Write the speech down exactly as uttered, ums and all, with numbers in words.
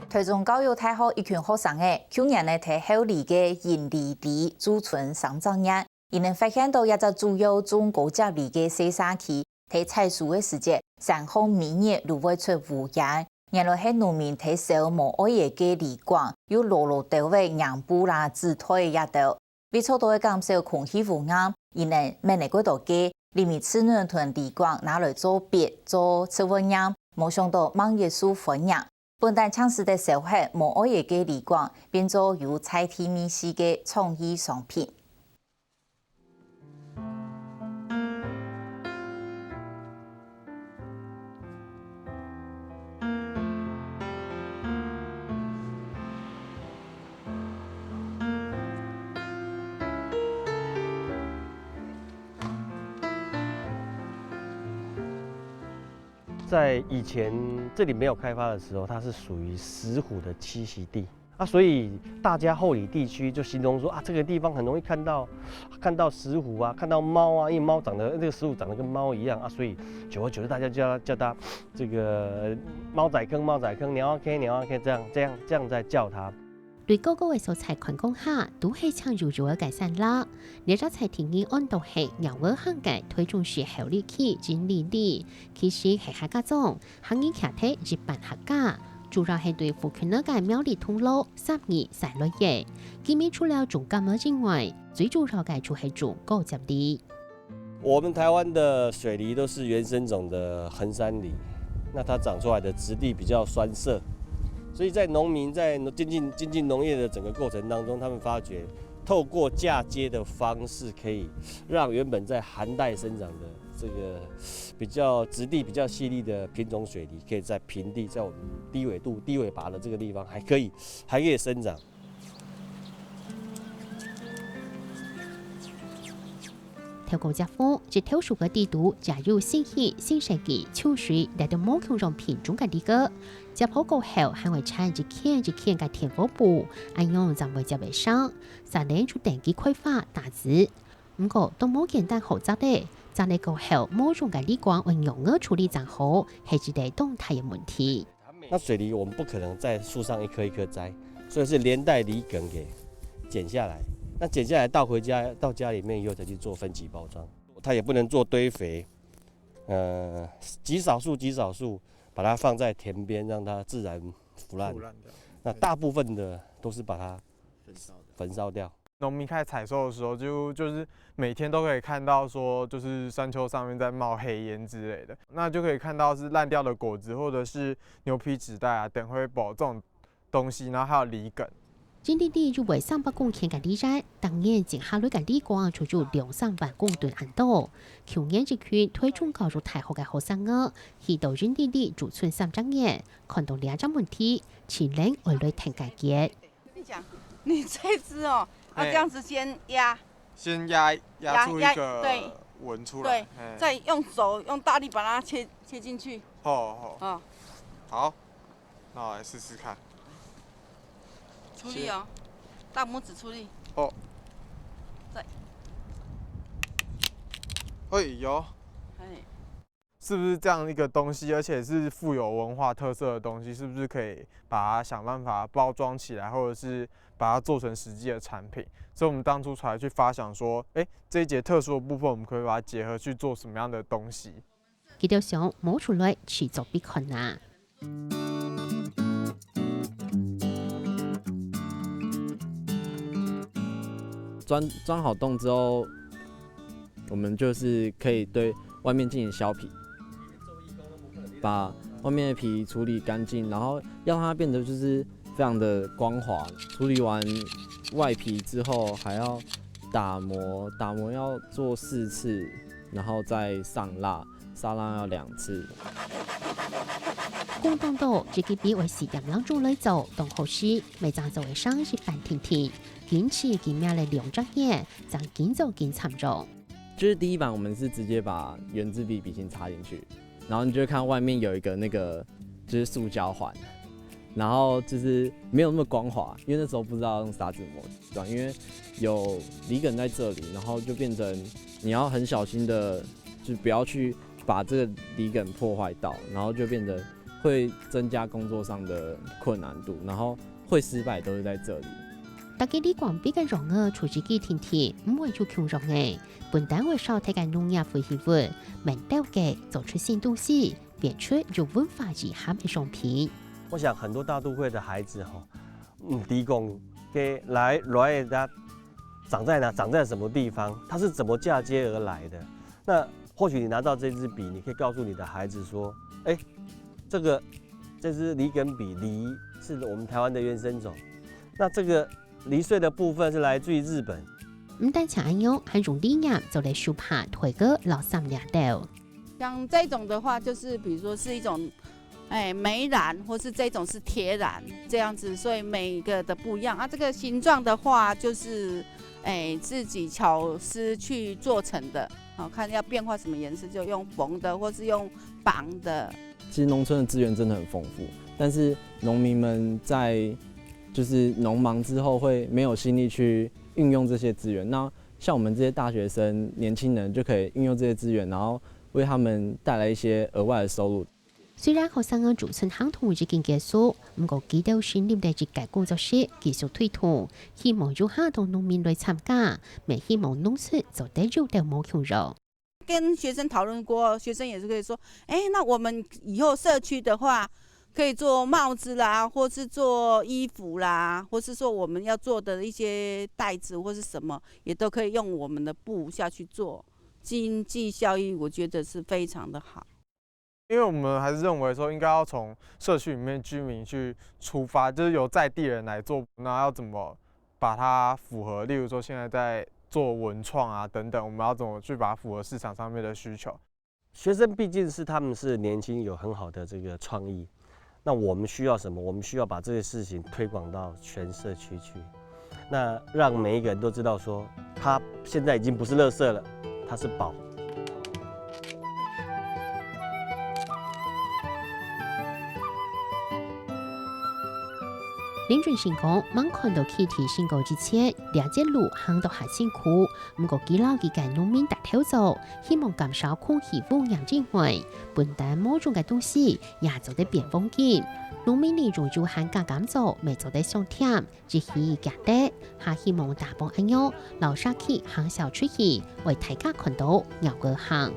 臺中教育大學一群學生仔，舊年仔在后里个永利里駐村三隻月，佢等發現到一隻主要種高接梨个細社區，在採收个時節，山項每日都會出烏煙。原來係農民在燒無愛个梨梗，又攞攞兜仔黏布啦、紙袋這兜。為著愛減少空氣污染，佢等愐仔過多个，這味自然同梨梗拿來做粄、做植物染，無想到吂一受歡迎。 本旦淨使得燒忒無愛个梨梗，變做有在地味緒个創意商品。在以前這裡沒有開發的時候，它是屬於石虎的棲息地啊，所以大家后里地區就形容說啊，這個地方很容易看到看到石虎啊，看到貓啊，因為貓長得這個石虎長得跟貓一樣啊，所以久而久之大家叫叫它這個貓仔坑、貓仔坑、貓仔坑、貓仔坑，這樣這樣這樣在叫它。 對各个所在看光下，都係青油油个个山壢。這隻在地人安到係鳥仔坑个臺中市后里區永利里，其實係客家庄，客人徛在一般客家，主要係對附近个苗栗通路、三義、三類个。佢等除了種柑仔以外，最主要个就係種高接梨。 我們臺灣的水梨都是原生種的恆山梨，那它長出來的質地比較酸澀，所以在農民在精進精進農業的整個過程當中，他們發覺透過嫁接的方式，可以讓原本在寒帶生長的這個比較質地比較細膩的品種水梨，可以在平地，在我們低緯度、低緯拔的這個地方，還可以還可以生長。 透過接縫，一頭樹个底肚，也有新鮮、新鮮个秋水，來到無共樣品種个梨个。接好過後，還會纏一圈一圈个電火布，恁樣正會接得生，山頂就等佢開花打籽。毋過，都無簡單好摘个，摘了過後，無用个梨梗愛仰仔處理正好，係一個當大个問題。 那水梨我們不可能在樹上一顆一顆摘，所以是連帶梨梗給剪下來。那剪下來倒回家，到家裡面以後才去做分級包裝，它也不能做堆肥，呃，極少數极少數把它放在田邊，讓它自然腐爛。腐爛掉。那大部分的都是把它焚燒掉。 農民開始採收的時候，就就是每天都可以看到說，就是山丘上面在冒黑煙之類的，那就可以看到是爛掉的果子或者是牛皮紙袋啊等會包這種東西，然後還有梨梗。永利里有位三百公頃个梨園，逐年種下來个梨梗就有兩三萬公噸恁多。舊年一群臺中教育大學个學生仔，去到永利里駐村三隻月，看到這隻問題，盡想愛來跈解決。 你講，你這隻哦，要這樣子先壓，先壓壓出一個紋出來，對，再用手用大力把它切切進去。好好，哦，好，那我來試試看。出力哦，大拇指出力。哦，再，哎有，哎。 是不是這樣一個東西，而且是富有文化特色的東西，是不是可以把它想辦法包裝起來，或者是把它做成實際的產品？所以我們當初才去發想說，哎，這一節特殊的部分，我們可以把它結合去做什麼樣的東西？佢兜想無出來試做分你看啊。鑽鑽好洞之後，我們就是可以對外面進行削皮，把外面的皮處理乾淨，然後要它變得就是非常的光滑。處理完外皮之後，還要打磨，打磨要做四次，然後再上蠟，上蠟要兩次。講到到，這個比愛四點零鐘來做，當好勢，每張做會生一半定定，堅持佢命了兩隻月，正緊做緊參用。 就是第一版我們是直接把原子筆筆芯插進去，然後你就會看到外面有一個那個就是塑膠環，然後就是沒有那麼光滑，因為那時候不知道用砂紙磨，對吧？因為有梨梗在這裡，然後就變成你要很小心的，就不要去把這個梨梗破壞到，然後就變得会增加工作上的困难度，然后会失败都是在这里。大家理光比个容易出自己天天，毋會有窮容易，本單位少睇个農業會起舞，mentau个做出新東西，變出有文化意涵个商品。我想很多大都会的孩子哈，嗯，理光给来来的长在哪，长在什么地方，他是怎么嫁接而来的？那或许你拿到这支笔，你可以告诉你的孩子说，哎，这个这支梨梗笔，梨是我们台湾的原生种，那这个梨穗的部分是来自于日本。毋單淨恁樣，還用理念做了手帕、推个老三两斗。像这种的话，就是比如说是一种，哎，梅兰，或是这种是铁兰这样子，所以每个的不一样啊。这个形状的话，就是哎自己巧思去做成的，好、看要变化什么颜色，就用缝的，或是用绑的。其实农村的资源真的很丰富，但是农民们在就是农忙之后会没有心力去运用这些资源。那像我们这些大学生、年轻人就可以运用这些资源，然后为他们带来一些额外的收入。虽然學生个駐村行動已經結束，毋過佢兜成立了一個工作室繼續推動，希望有較多農民來參加，也希望農村做得有兜無窮肉。跟学生讨论过，学生也是可以说，哎，那我们以后社区的话，可以做帽子啦，或是做衣服啦，或是说我们要做的一些袋子或是什么，也都可以用我们的布下去做，经济效益我觉得是非常的好。因为我们还是认为说应该要从社区里面居民去出发，就是由在地人来做，那要怎么把它符合，例如说现在在做文创啊等等，我们要怎么去把它符合市场上面的需求？学生毕竟是他们是年轻有很好的这个创意，那我们需要什么？我们需要把这个事情推广到全社区去，那让每一个人都知道说，它现在已经不是垃圾了，它是宝。林俊成講，吂看到氣體升高之前，這節路行到還辛苦，毋過佢摎佢个農民打頭做，希望減少空氣污染之外，本單無用个東西也做得變黃金。農民利用有限个減做，乜做得上添，一起行得，還希望打幫恁樣，摎社區行銷出去，為大家看到鳥个行。